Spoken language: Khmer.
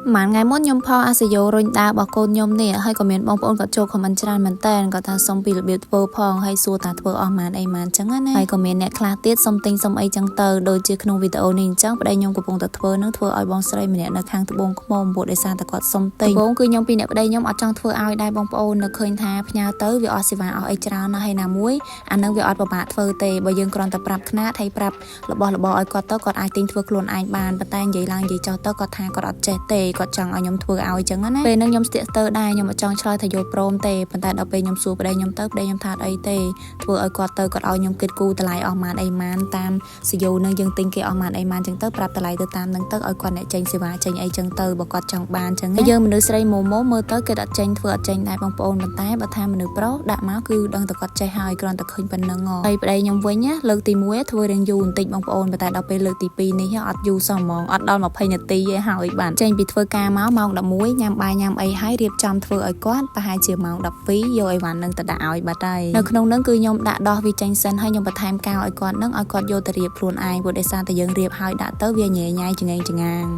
ប្រហែលថ្ងៃមុនខ្ញុំផុសអាសយោរុញដើររបស់កូនខ្ញុំនេះហើយក៏មានបងប្អូនគាត់ចូល comment ច្រើនមែនតើគាត់ថាសុំពីរបៀបធ្វើផងហើយសួរថាធ្វើអស់ម៉ានអីម៉ានចឹងណាហើយក៏មានអ្នកខ្លះទៀតសុំទិញសុំអីចឹងទៅដូចជាក្នុងវីដេអូនេះអញ្ចឹងប្តីខ្ញុំកំពុងតែធ្វើនឹងធ្វើឲ្យបងស្រីម្នាក់នៅខាងត្បូងឃ្មុំព្រោះដោយសារតែគាត់សុំទិញត្បូងគឺខ្ញុំពីអ្នកប្តីខ្ញុំអត់ចង់ធ្វើឲ្យដែរបងប្អូននៅឃើញថាផ្ញើទៅវាអស់សេវាអស់អីច្រើនណាស់ហើយណាមួយអានឹងវាអត់ពិបាកធ្វើទេបើយើងគ្រាន់តែប្រាប់ខ្នាតហើយប្រាប់របស់របរឲ្យគាត់ទៅគាត់អាចទិញធ្វើខ្លួនឯងបានប៉ុន្តែនិយាយឡើងនិយាយចោះទៅគាត់ថាគាត់អត់ចេះទេគាត់ចង់ឲ្យខ្ញុំធ្វើឲ្យចឹងណាពេលហ្នឹងខ្ញុំស្ទាក់ស្ទើរដែរខ្ញុំអត់ចង់ឆ្លើយថាយល់ព្រមទេប៉ុន្តែដល់ពេលខ្ញុំសួរប្តីខ្ញុំទៅប្តីខ្ញុំថាអត់អីទេធ្វើឲ្យគាត់ទៅគាត់ឲ្យខ្ញុំគិតគូរតម្លៃអស់ម៉ានអីម៉ានតាមសយោនឹងយើងទិញគេអស់ម៉ានអីម៉ានចឹងទៅប្រាប់តម្លៃទៅតាមហ្នឹងទៅឲ្យគាត់អ្នកចេញសេវាចេញអីចឹងទៅបើគាត់ចង់បានចឹងណាយើងមនុស្សស្រីម៉ូម៉ូមើលទៅគេអត់ចេញធ្វើអត់ចេញដែរបងប្អូនប៉ុន្តែបើថាមនុស្សប្រុសដាក់មកគឺដឹងតែគាត់ចេះហើយគ្រាន់តែឃើញប៉ុណ្្នឹងហ៎ហើយប្តីខ្ញុំវិញណាលើកទី1ធ្វើរៀងយូរបន្តិចបងប្អូនប៉ុន្តែដល់ពេលលើកទី2នេះអត់យូរសោះហ្មងអត់ដល់20នាទីទេហើយបានចេញពីធ្វើការមកម៉ោង11ញ៉ាំបាយញ៉ាំអីហើយរៀបចំធ្វើឲ្យគាត់ប្រហែលជាម៉ោង12យកអីវ៉ាន់នឹងទៅដាក់ឲ្យបាត់ហើយនៅក្នុងនឹងគឺខ្ញុំដាក់ដោះវាចេញសិនហើយខ្ញុំបន្ថែមកាវឲ្យគាត់នឹងឲ្យគាត់យកទៅរៀបខ្លួនឯងព្រោះដោយសារតែយើងរៀបហើយដាក់ទៅវាញ៉ៃញ៉ៃចងេងចងាង។